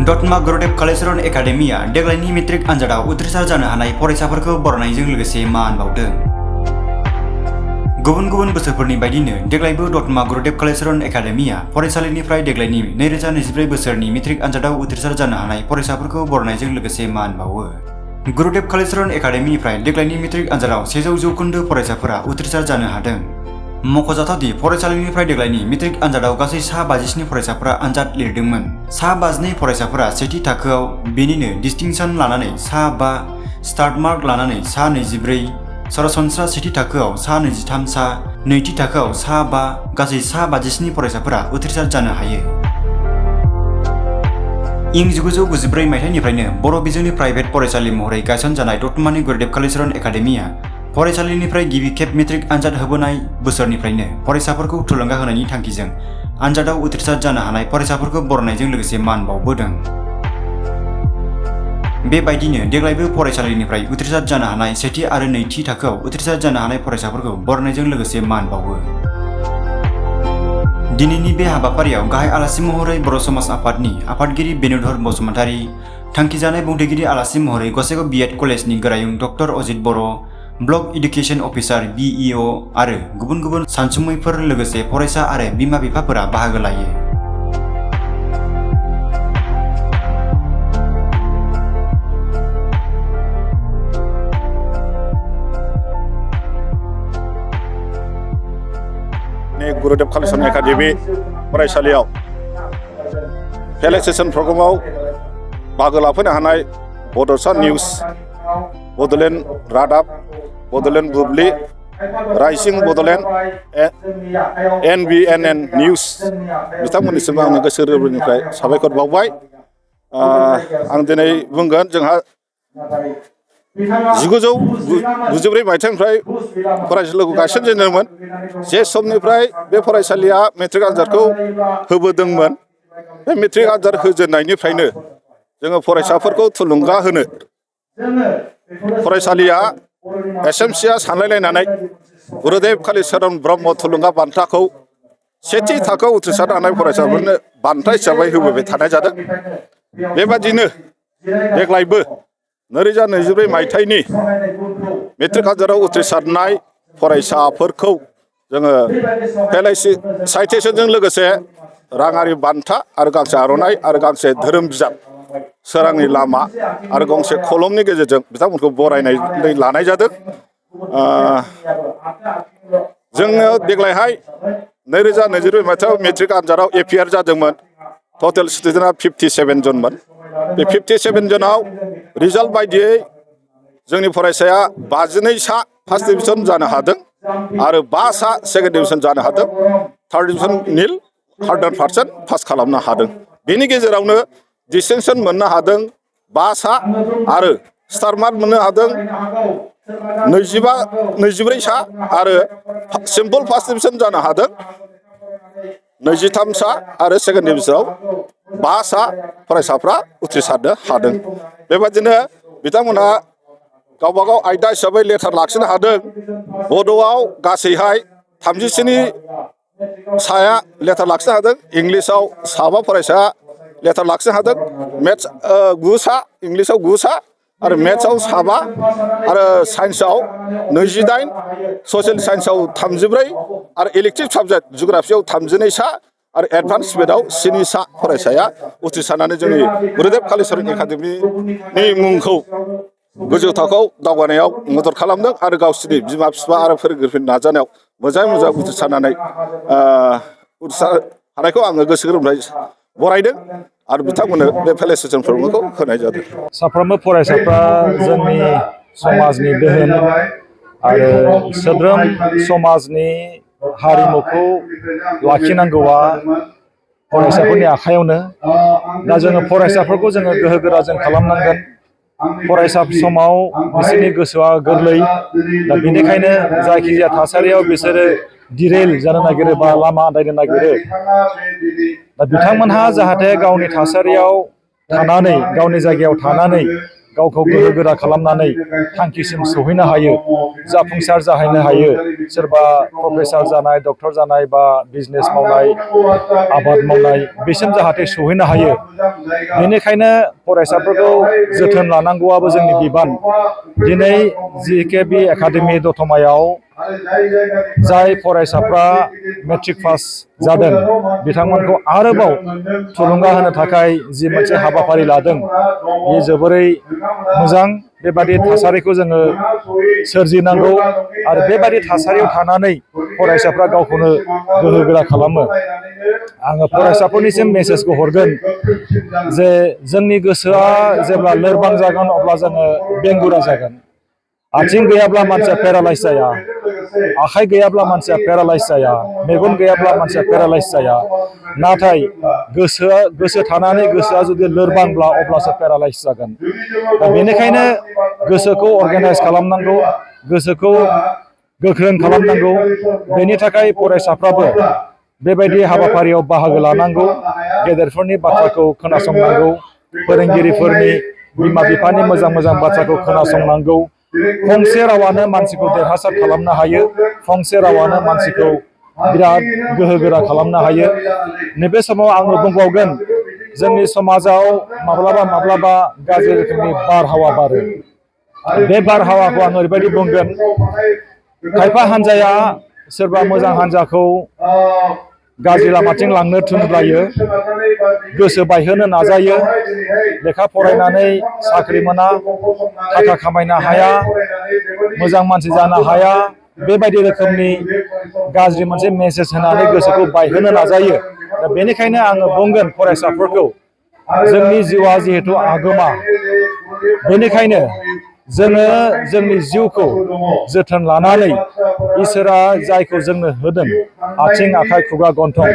दतमा गुरुदेव कालीचरण एकाडेमिया देग्लायनि मेट्रिक आनजादाव उथ्रिसार जानो हानाय फरायसाफोरखौ बरायनायजों लोगोसे मान बावदों। गुबुन गुबुन बोसोरफोरनि बायदिनो देग्लायबो दतमा गुरुदेव कालीचरण एकाडेमिया फरायसालिनिफ्राय देग्लायनि 2024 बोसोरनि मेट्रिक आनजादाव उथ्रिसार जानो हानाय फरायसाफोरखौ बरायनायजों लोगोसे मान बावो। गुरुदेव कालीचरण एकाडेमिनिफ्राय देग्लायनि मेट्रिक आनजादाव 100% फरायसाफोरा उथ्रिसार जानो हादों। मख'जाथावदि फरायसालिनिफ्राय देग्लायनि मेट्रिक आनजादाव गासै सा 57 फरायसाफोरा आनजाद लिरदोंमोन। सा 52 फरायसाफोरा सेथि थाखोआव बेनिनो डिस्टिंक्शन लानानै सा 5, स्टार्ट मार्क लानानै सा 24, सरासनस्रा सेथि थाखोआव सा 23, सा नैथि थाखोआव सा 5 गासै सा 57 फरायसाफोरा उथ्रिसार जानो हायो। इं 1994 मायथाइनिफ्रायनो बर' बिजोंनि प्राइभेट फरायसालि महरै गायसनजानाय दतमानि गुरुदेव कालीचरण एकाडेमिया फरायसालिनिफ्राय गिबि खेब मेट्रिक आनजाद होबोनाय बोसोरनिफ्रायनो फरायसाफोरखौ थुलुंगा होनायनि थांखिजों आनजादाव उथ्रिसार जानो हानाय फरायसाफोरखौ बरायनायजों लोगोसे मान बावबोदों। बेबायदिनो देग्लायबो फरायसालिनिफ्राय उथ्रिसार जानो हानाय सेथि आरो नैथि थाखोआव उथ्रिसार जानो हानाय फरायसाफोरखौ बरायनायजों लोगोसे मान बावो। दिनैनि बे हाबाफारियाव गाहाय आलासि महरै बर' समाज आफादनि आफादगिरि बेनुधर बसुमतारी, थांखिजानाय बुंथिगिरि आलासि महरै गसाइगाव बिएड कलेजनि गोरायुं डक्टर अजित बर', ब्लक एडुकेशन अफिसार BEO आरो गुबुन गुबुन सानसुमैफोर लोगोसे फरायसा आरो बिमा बिफाफोरा बाहागो लायो। गुरुदेव कालीचरण एकाडेमि फरायसालियाव फेलेसेसन प्रग्रामाव बाहागो लाफैनो हानाय बड'सा निउस, बड'लेण्ड रादाब, बड'लेण्ड बुब्लि, राइजिं बड'लेण्ड, NBNN निउस बिथांमोननिसिम आं गोसो गोरबोनिफ्राय साबायखर बावबाय। आं दिनै बुंगोन जोंहा 1994 मायथाइनिफ्राय फरायसालिखौ गायसनजेनदोंमोन। जे समनिफ्राय बे फरायसालिया मेट्रिक आनजादखौ होबोदोंमोन, बे मेट्रिक आनजाद होजेननायनिफ्रायनो जोङो फरायसाफोरखौ थुलुंगा होनो फरायसालिया SMCआ सानलायलायनानै गुरुदेव कालीचरण ब्रह्म थुलुंगा बान्थाखौ सेथि थाखोआव उथ्रिसार हानाय फरायसाफोरनो बान्था हिसाबै होबोबाय थानाय जादों। बेबादिनो देग्लायबो 2024 मायथाइनि मेट्रिक आनजादाव उथ्रिसारनाय फरायसाफोरखौ जोङो साइटेसनजों लोगोसे राङारि बान्था आरो गांसे आर'नाइ आरो गांसे धोरोम बिजाब सोरांनि लामा आरो गंसे खलमनि गेजेरजों बिथांमोनखौ बरायनानै लानाय जादों। जोङो देग्लायहाय 2024 मायथाइयाव मेट्रिक आनजादाव एपियार जादोंमोन। टटेल स्टुडेन्टआ 57 जनमोन। बे 57 जनाव रिजाल्ट बायदियै जोंनि फरायसाया 52 सा फार्स्ट डिभिजन जानो हादों आरो 5 सा सेकेन्ड डिभिजन जानो हादों। थार्ड डिभिजन निल 100% पास खालामनो हादों। बेनि गेजेरावनो डिस्टिंक्शन मोननो हादों 5 सा आरो स्टार मार्क मोननो हादों 24 सा आरो सिम्पल फार्स्ट डिभिजन जानो हादों 23 सा आरो सेकेन्ड डिभिजनाव 5 सा फरायसाफ्रा उथ्रिसारनो हादों। बेबादिनो बिथांमोनहा गावबागाव आयदा हिसाबै लेटार लाखिनो हादों। बड'आव गासैहाय 37 साया लेटार लाखिनो हादों। इंलिसाव 7 फरायसाया लेटार लाखिनो हादों। मेथ्स 9 सा, इंलिसाव 9 सा आरो मेथ्सआव 7 आरो साइन्सआव 28, ससियेल साइन्सआव 34 आरो इलेक्टिभ साबजेक्ट जिअग्राफियाव 32 सा आरो एडभान्स मेथ्सआव 7 सा फरायसाया उथ्रिसारनानै जोंनि गुरुदेव कालीचरण एकाडेमिनि मुंखौ गोजौ थाखोआव दावगानायाव मदद खालामदों आरो गावसोरनि बिमा बिफा आरो फोरोंगिरिफोरनि नाजानायाव मोजाङै मोजां उथ्रिसारनानै उथ्रिसार हानायखौ आङो गोसो गोरबोनिफ्राय बरायदों आरो बिथांमोननो बे फेलिसिटेसन प्रग्रामखौ होनाय जादों। साफ्रोमबो फरायसाफ्रा जोंनि समाजनि दोहोन आरो सोद्रोम समाजनि हारिमुखौ लाखिनांगौआ फरायसाफोरनि आखायावनो। दा जोङो फरायसाफोरखौ जोङो गोहो जों खालामनांगोन। फरायसा समाव बिसोरनि गोसोआ गोरलै, दा बेनिखायनो जायखिजाया थासारियाव बिसोरो दिरेल जानो नागिरो बा लामा आन्दायनो नागिरो। दा बिथांमोनहा जाहाथे गावनि थासारियाव थानानै, गावनि जायगायाव थानानै गावखौ गोहो गोरा खालामनानै थांखिसिम सौहैनो हायो जाफुंसार जाहैनो हायो सोरबा प्रफेसार जानाय डक्टर जानाय बा बिजनेस मावनाय आबाद मावनाय बेसिम जाहाथे सौहैनो हायो बेनिखायनो फरायसाफोरखौ जोथोन लानांगौआबो जोंनि बिबान दिनै GKB एकाडेमि दतमायाव जाय फरायसाफ्रा मेट्रिक पास जादों बिथांमोनखौ आरोबाव थुलुंगा होनो थाखाय जि मोनसे हाबाफारि लादों बेयो जोबोरै मोजां बेबादि थासारिखौ जोङो सोरजिनांगौ आरो बेबादि थासारियाव थानानै फरायसाफ्रा गावखौनो गोहो गोरा खालामो आङो फरायसाफोरनिसिम मेसेजखौ हरगोन जे जोंनि गोसोआ जेब्ला लोरबां जागोन अब्ला जोङो बेंगुरा जागोन आथिं गैयाब्ला मानसिया पेरालाइज जाया आखाइ गैयाब्ला मानसिया पेरालाइज जाया मेगन गैयाब्ला मानसिया पेरालाइज जाया नाथाय गोसो थानानै गोसोआ जुदि लोरबांब्ला अब्लासो पेरालाइज जागोन दा बेनिखायनो गोसोखौ अर्गानाइज खालामनांगौ गोसोखौ गोख्रों खालामनांगौ बेनि थाखाय फरायसाफ्राबो बेबायदि हाबाफारियाव बाहागो लानांगौ गेदेरफोरनि बाथ्राखौ खोनासंनांगौ फोरोंगिरिफोरनि बिमा बिफानि मोजां मोजां बाथ्राखौ खोनासंनांगौ फंसे रावानो मानसिखौ देरहासार खालामनो हायो फंसे रावानो मानसिखौ बिराद गोहो गोरा खालामनो हायो नैबे समाव आङो बुंबावगोन जोंनि समाजाव माब्लाबा गाज्रि रोखोमनि बारहावा बारो बे बारहावाखौ आं ओरैबायदि बुंगोन खायफा हान्जाया सोरबा मोजां हान्जाखौ गाज्रि लामाथिं लांनो थुनज्लायो गोसो बायहोनो नाजायो लेखा फरायनानै साख्रि मोना थाखा खामायनो हाया मोजां मानसि जानो हाया बेबायदि रोखोमनि गाज्रि मोनसे मेसेज होनानै गोसोखौ बायहोनो नाजायो दा बेनिखायनो आङो बुंगोन फरायसाफोरखौ जोंनि जिउआ जिहेतु आगोमा बेनिखायनो जोङो जोंनि जिउखौ जोथोन लानानै इसोरा जायखौ जोंनो होदों आथिं आखाइ खुगा गन्थं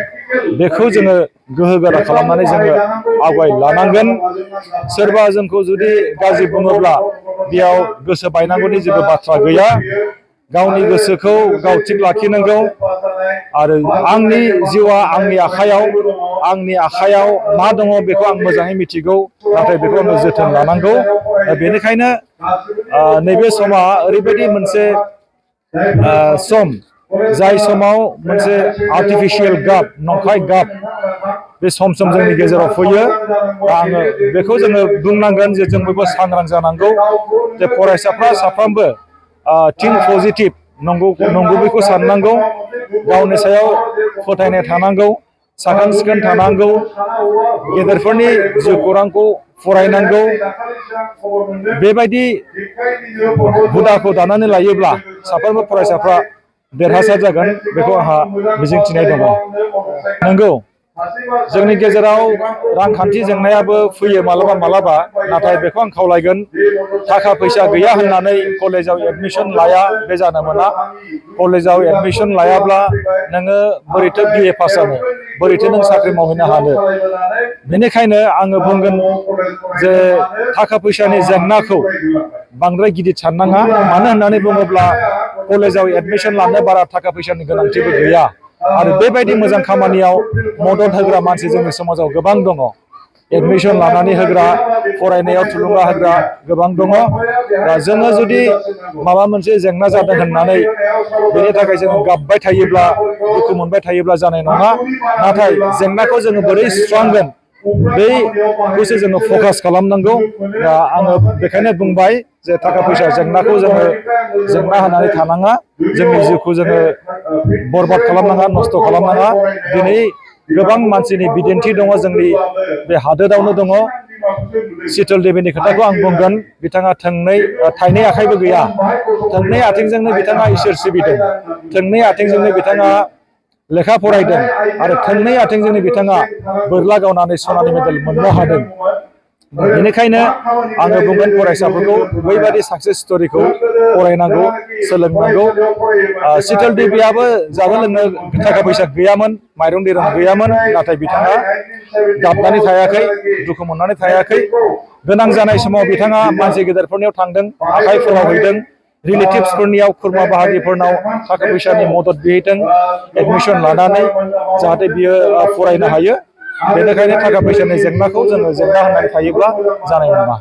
बेखौ जोङो गोहो गोरा खालामनानै जोङो आवगायलांनांगोन सोरबा जोंखौ जुदि गाज्रि बुङोब्ला बेयाव गोसो बायनांगौनि जेबो बाथ्रा गैया गावनि गोसोखौ गाव थिग लाखिनांगौ आरो आंनि जिउआ आंनि आखायाव मा दङ बेखौ आं मोजाङै मिथिगौ नाथाय बेखौ आङो जोथोन लानांगौ बेनिखायनो नैबे समा ओरैबायदि मोनसे सम जाय समाव मोनसे आर्टिफिशियेल गाब नंखाय गाब बे सम जोंनि गेजेराव फैयो आङो बेखौ जोङो बुंनांगोन जे जों बयबो सांग्रां जानांगौ जे फरायसाफ्रा साफ्रोमबो थिंक पजिटिभ नंगुबैखौ साननांगौ गावनि सायाव फोथायनाय थानांगौ साखोन सिखोन थानांगौ गेदेरफोरनि जिउ खौरांखौ फरायनांगौ बेबायदि हुदाखौ दानानै लायोब्ला साफ्रोमबो फरायसाफ्रा देरहासार जागोन बेखौ आंहा मिजिंथिनाय दङ नंगौ जोंनि गेजेराव रांखान्थि जेंनायाबो फैयो मालाबा नाथाय बेखौ आं खावलायगोन थाखा फैसा गैया होननानै कलेजाव एडमिसन लाया बे जानो मोना कलेजाव एडमिसन लायाब्ला नोङो बोरैथो BA पास जानो बोरैथो नों साख्रि मावहैनो हानो बेनिखायनो आङो बुंगोन जे थाखा फैसानि जेंनाखौ बांद्राय गिदिर साननाङा मानो होननानै बुङोब्ला कलेजाव एडमिसन लानो बारा थाखा फैसानि गोनांथिबो गैया आरो बेबायदि मोजां खामानियाव मदद होग्रा मानसि जोंनि समाजाव गोबां दङ एडमिसन लानानै होग्रा फरायनायाव थुलुंगा होग्रा गोबां दङ दा जोङो जुदि माबा मोनसे जेंना जादों होननानै बेनि थाखाय जोङो गाबबाय थायोब्ला दुखु मोनबाय थायोब्ला जानाय नङा नाथाय जेंनाखौ जोङो बोरै सुस्रांगोन बैखौसो जोङो फकास खालामनांगौ दा आङो बेखायनो बुंबाय जे थाखा फैसा जेंनाखौ जोङो जेंना होनानै थानाङा जोंनि जिउखौ जोङो बरबाद खालामनाङा नस्थ' खालामनाङा दिनै गोबां मानसिनि बिदिन्थि दङ जोंनि बे हादोरावनो दङ शीतल देवीनि खोथाखौ आं बुंगोन बिथाङा थाइनै आखाइबो गैया थोंनै आथिंजोंनो बिथाङा इसोर सिबिदों थोंनै आथिंजोंनो बिथाङा लेखा फरायदों आरो थोंनै आथिंजोंनो बिथाङा बोरला गावनानै सनानि मेडेल मोननो हादों बेनिखायनो आङो बुंगोन फरायसाफोरखौ बैबादि साक्सेस स्ट'रिखौ फरायनांगौ सोलोंनांगौ शीतल देवीयाबो जानो लोंनो थाखा फैसा गैयामोन माइरं दैरं गैयामोन नाथाय बिथाङा गाबनानै थायाखै दुखु मोननानै थायाखै गोनां जानाय समाव बिथाङा मानसि गेदेरफोरनियाव थांदों आखाइ फोलावहैदों रिलेटिभ्सफोरनियाव खुरमा बाहागिफोरनाव थाखा फैसानि मदद बिहैदों एडमिसन लानानै जाहाथे बियो फरायनो हायो बेनिखायनो थाखा फैसानि जेंनाखौ जोङो जेंना होननानै थायोब्ला जानाय नङा